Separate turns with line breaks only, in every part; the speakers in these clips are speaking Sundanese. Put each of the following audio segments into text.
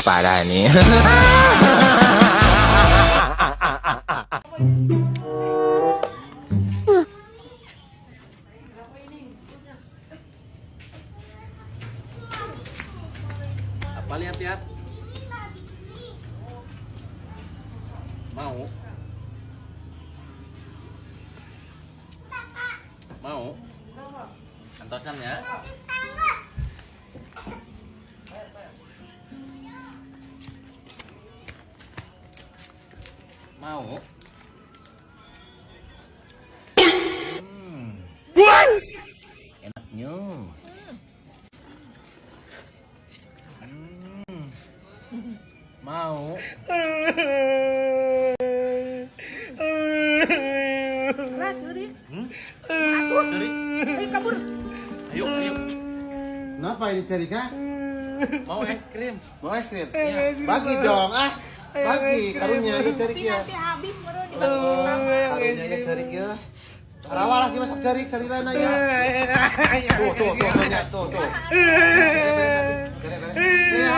Parah nih.
Apa lihat-lihat? Mau? Mau? Antosan ya? Mau? Enaknya. Mau? Hmm? Curi.
Ayo kabur.
Ayo, ayo.
Kenapa ini Cerika?
Mau es krim?
Mau es krim? Bagi dong, ah. Bagi karunya ya
Tapi
Cerik ya.
nanti habis baru dibagi sama.
Karunya ya Cerik ya. Rawa lah sih masak Cerik, salilana ya. Tuh, tuh, tuh, tuh, ya, tuh, tuh. Iya.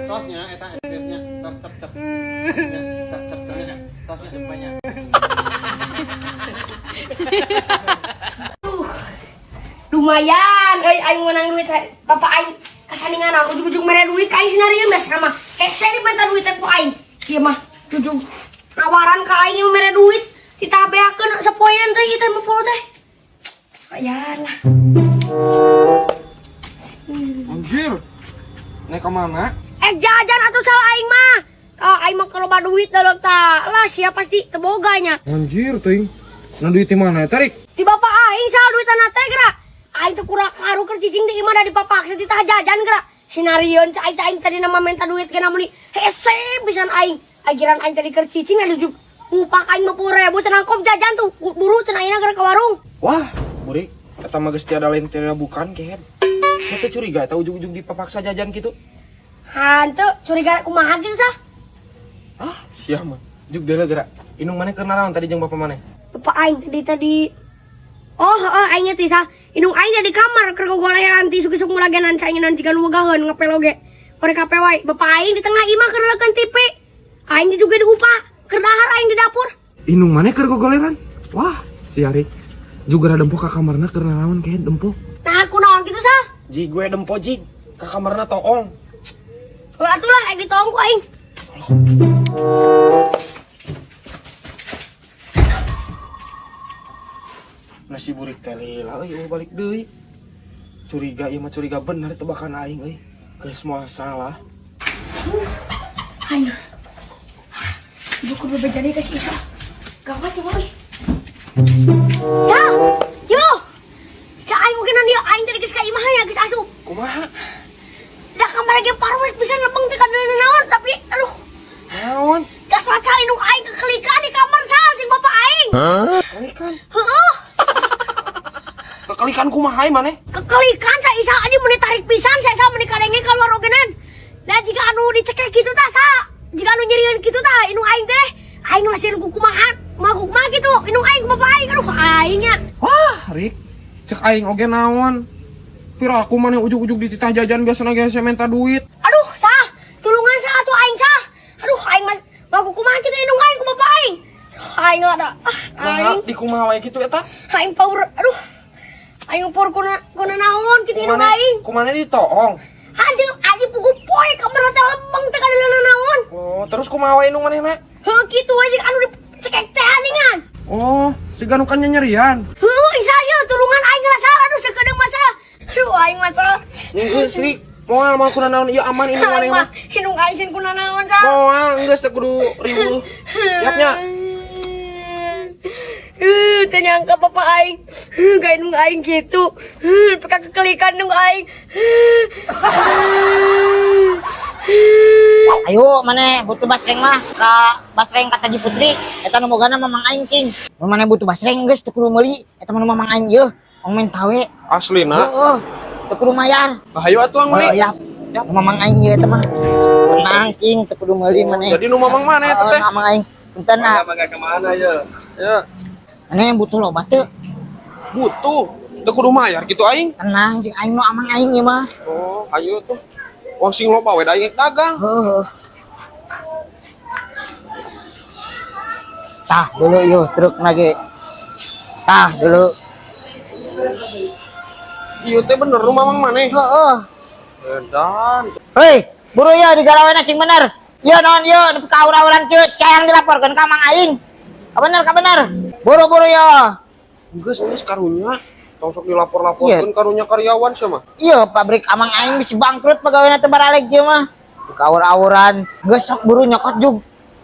Tosnya, eta es krimnya. Tos, cep, cep. Cep, cep, cep. Tosnya.
Banyak.
Lumayan euy, aing menang duit bapak aing kasaningan ujug-ujug mere duit ka aing sinarieun da sama hese dibenta duit teh ku aing. Ieu mah jujug nawaran ka aing mere duit ditabeakeun sapoean teh ieu teh 50 teh. Lumayan lah.
Anjir. Naik ke mana?
Eh, jajan atuh salah aing mah. Ah, aing mah kalau duit dalam tak lah sia pasti teboganya.
Anjir, teuing. Nah duit di mana tarik?
Di bapak aing salah duit teh geura. Aing teh kurang karu keur cicing di imah da dipapaksa ditah jajan geura. Sinarieun cai aing teh, aing tadi nama minta duit kana meuli hese pisan aing. Agiran aing tadi keur cicing anu juk ngupak aing 50.000 cenah kop jajan tuh buru cenah ayeuna geura ka warung.
Wah, burik. Eta mah geus tiada lain tiada bukan kehed. Saya teh curiga eta ujug-ujug dipapaksa jajan gitu.
Hanteu curiga kumaha gitu sah?
Ah, sia mah. Juk deuleu geura. Indung maneh keur naraon tadi jeung bapak maneh?
Bapak aing tadi tadi. Oh, heeh, aing teh sah. Indung aing teh di kamar keur gogolehan ti isuk-isuk mulagenan caingan jiga nu wegaheun ngepel oge. Korek HP wae. Bapak aing di tengah imah keur leukeun TV. Aing juga diupah keur dahar aing di dapur.
Indung maneh keur gogoleran? Wah, si Arik. Juga rada dempo ka kamarna keur naraon kehed dempo.
Nah, kunaon kitu sah?
Jig gue dempo jig. Ka kamarna toong.
Heuh atuh lah aing ditoong ku aing.
Nasi burik teh lila euy balik deui. Curiga ieu mah curiga bener tebakan aing euy. Geus moal salah.
Aing. Ibu kudu bejani ka si Isa. Gawat ya, euy. Sa, yo. Ca aing mungkin dia aing tadi geus ka imah ya geus asup.
Kumaha?
Da kamar ge parwek bisa lebeng teh kadeuleun naon tapi aduh
Naon?
gas maca indung aing kekelikan di kamar sal jeung bapak aing.
Kelikan.
Heeh,
Kekelikan kumaha ieu maneh?
kekelikan sa Isa aja meuni tarik pisan sa Isa meuni kadenge keluar ogenan. Da jika anu dicekek kitu tah sa, jika anu nyerieun kitu tah indung aing teh aing masih ku kumaha, mah kumaha kitu indung aing ku bapak aing aduh aing nya.
Wah, Rik. Cek aing oge naon? Pira aku maneh ujug-ujug dititah jajan biasana ge hese minta duit.
Aduh, sah, tulungan sah atuh aing sah. Aduh, aing mas mah kumaha kitu indung aing ku bapak aing. Aduh, aing ada. Ah,
Nah,
aing
di kumaha wae kitu eta?
aing power. Aduh. Aing power kuna kuna naon kitu indung aing.
Kumaha ditoong?
Anjing anjing pugu poe kamar teh lempeng teh kadeuleun naon.
Oh, terus kumaha wae indung manehna?
Heuh kitu we jeung anu dicekek teh aningan.
Oh, siga nu kan nyerian.
Heuh, isa ieu tulungan aing lah sah. Aduh, sakedeung masalah. Aduh, aing masalah.
Geus, Rik. Moal moal kuna naon ieu aman indung
Aing
maneh
mah
mah.
indung aing sieun kuna naon sah.
Moal geus teh kudu riweuh. Siapnya.
Teu nyangka bapak aing. Gak indung aing gitu. Peka kekelikan indung aing.
Ayo maneh butuh basreng mah ka basreng ka Taji Putri eta nu bogana Mamang aing king. Mun maneh butuh basreng geus teu kudu meuli eta mah nu Mamang aing ieu ong menta we.
Aslina.
Heeh. Teu kudu mayar.
Hayu atuh ang meuli.
Oh, ya. Nu Mamang aing ieu eta mah. Tenang king teu kudu meuli maneh.
Jadi nu mamang mana eta teh?
Heeh, nu Mamang aing. Punten ah.
Mangga kemana ya?
Ya,
Maneh butuh loba teu?
butuh. Teu kudu mayar kitu aing.
Tenang jeung aing nu amang aing ieu mah.
Oh, ayo tuh. Wong sing loba we da aing dagang.
Heeh. Tah dulu yuk truk lagi. Tah dulu.
Ieu teh bener nu mamang maneh.
Heeh.
Edan.
Hei, buru ya digalawena sing bener. Yo non yo nepi ka aur-auran kieu sayang dilaporkeun ka Mang Aing. Ka bener ka bener. Buru-buru yo.
Geus geus karunya. Tong sok dilapor-laporkeun karunya karyawan sia mah.
Iya, pabrik Amang Aing bisa bangkrut pegawaina teh baralek ieu mah. Ka aur-auran. Geus sok buru nyokot jug.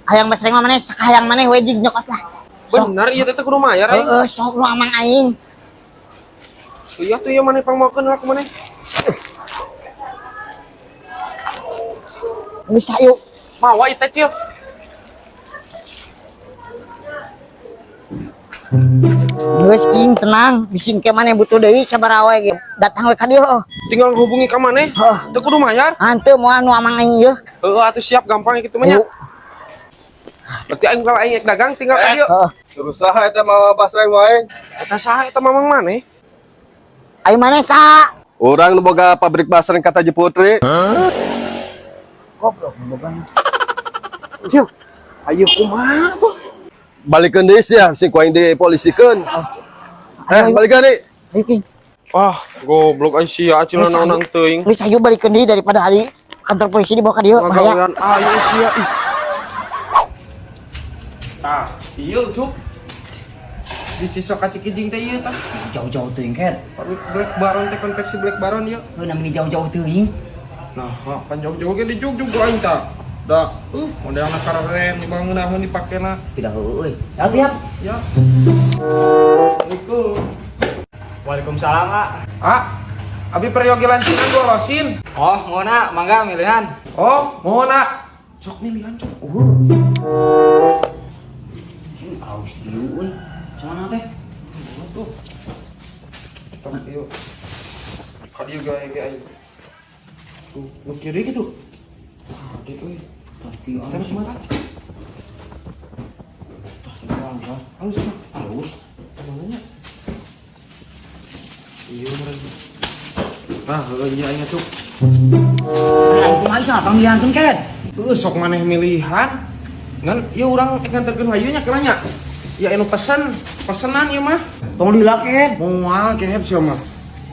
Hayang basreng mah maneh sakahayang maneh we jug nyokot lah. Sok.
Bener ieu teh kudu mayar aing.
Heeh, sok nu Amang Aing.
Iya tuh ieu maneh pangmakeun lah ku maneh.
Bisa yuk.
Mawa ieu teh Cil.
Geus king tenang, bisi engke maneh butuh deui sabaraha we ge. Datang we ka dieu.
Tinggal hubungi ka maneh.
Heeh.
Teu kudu mayar.
Hanteu moal nu Amang Aing ieu.
Heeh atuh siap gampang kitu mah nya. Berarti aing kalau aing dagang tinggal ka dieu.
Heeh.
Terus saha eta mawa basreng wae?
Eta saha eta mamang maneh?
Ayo maneh saha?
Urang nu boga pabrik basreng kata Putri.
Goblok boga.
Cil. Ayo kumaha tuh?
Balikeun deui sia, sing ku aing dipolisikeun. Balikeun deui.
Ayo king.
Ah, goblok aing sia acil naonan teuing.
Geus ayo balikeun deui daripada hari kantor polisi dibawa ka dieu bahaya.
Ngagawean ayo sia ih. Tah, ieu Cuk. Di Cisok ka Cikijing teh ieu tah.
Jauh-jauh teuing ker.
Pabrik Black Baron teh konveksi Black Baron ieu.
Heuh namanya jauh-jauh teuing.
Nah, pan jauh-jauh ge dijugjug ku aing tah. Da, modelna keren dibangunaheun dipakena.
Tidak heueuh euy. Ya tuh ya.
Ya. Assalamualaikum.
Waalaikumsalam, A.
Ah, abi peryogi lancingan gua losin.
Oh, mohon A, mangga milihan.
Oh, mohon A. Sok milihan, cok.
Aus dieu euy. Sana teh.
Tuh. Tah, ieu. Ka dieu gawe ge aing. Tuh, nu kiri gitu. Adik euy.
Tah kieu
Terus mana?
Tah halus ah.
Halus mah.
Halus.
Mananya? Iya meureun. Nah, heueuh nya aing cuk.
Aing kumaha isa pamilihankeun ker.
Heueuh sok maneh milihan. Ngan ieu urang ek nganterkeun hayu nya kira nya. Ya anu pesen, pesenan ieu mah.
Tong lila ker.
Moal keher sia mah.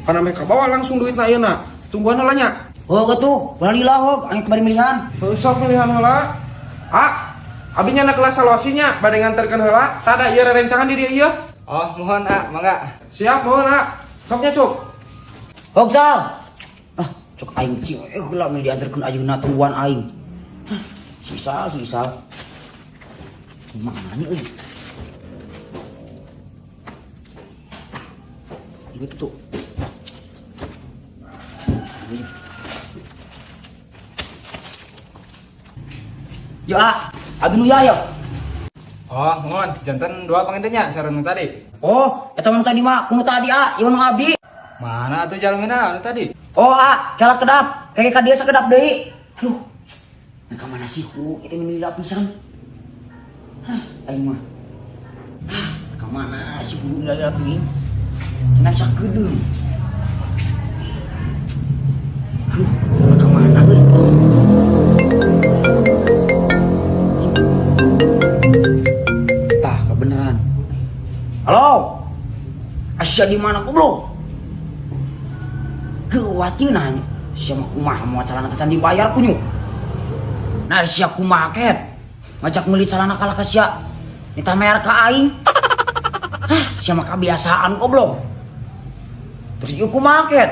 Kana meh kabawa langsung duitna ayeuna. Tungguan heula nya.
Oh atuh, ulah lila hog aing bari milihan.
Heueuh sok milihan heula. Ah, abi nya na kelas salosi nya bade nganterkeun heula. Tada ieu rerencangan di dieu ieu.
Oh, mohon A, mangga.
Siap mohon A. Sok nya cuk.
Hog sal. Ah, cok aing cing heula mah dianterkeun ayeuna tungguan aing. Hah, si Isal, si Isal. Mana nih euy? Ieu tuh. Ya, abi nu ya.
Oh, mohon jantan dua pangintennya sareng nu tadi.
Oh, eta mah nu tadi mah, nu tadi a, ieu nu abi.
Mana atuh jalmina nu tadi?
Oh, a, kala kedap, kayak ka dieu sakedap deui. Aduh. Nah, ka mana sih ku? Eta meni lila pisan. Hah, aing mah. Hah, ka mana sih ku lila teuing? Cenah sakedeung. Aduh, ka mana euy? Tah, kebenaran. Halo. Asya di mana goblok? Kewacinan. Sia mah kumaha moal calana can dibayar kunyuk. Nah, sia kumaha ket? Ngajak meuli calana kalah ka sia. Nitah mayar ka aing. Hah, sia mah kebiasaan goblok. Terus ieu kumaha ket?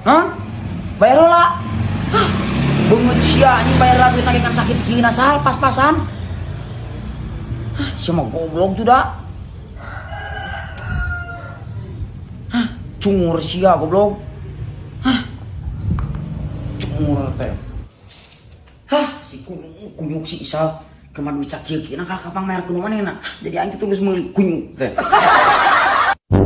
Hah? Bayar heula. Hah, beungeut sia anjing bayar lagi duit kan sakit kieu sal pas-pasan. Hah, sia mah goblok tuh da. Hah, cungur sia goblok. Hah. Cungur teh. Hah, si kunyuk si Isal. Kemana duit sakieu kieu kalah kapang mayar kudu manehna. Jadi aing teh geus meuli kunyuk teh.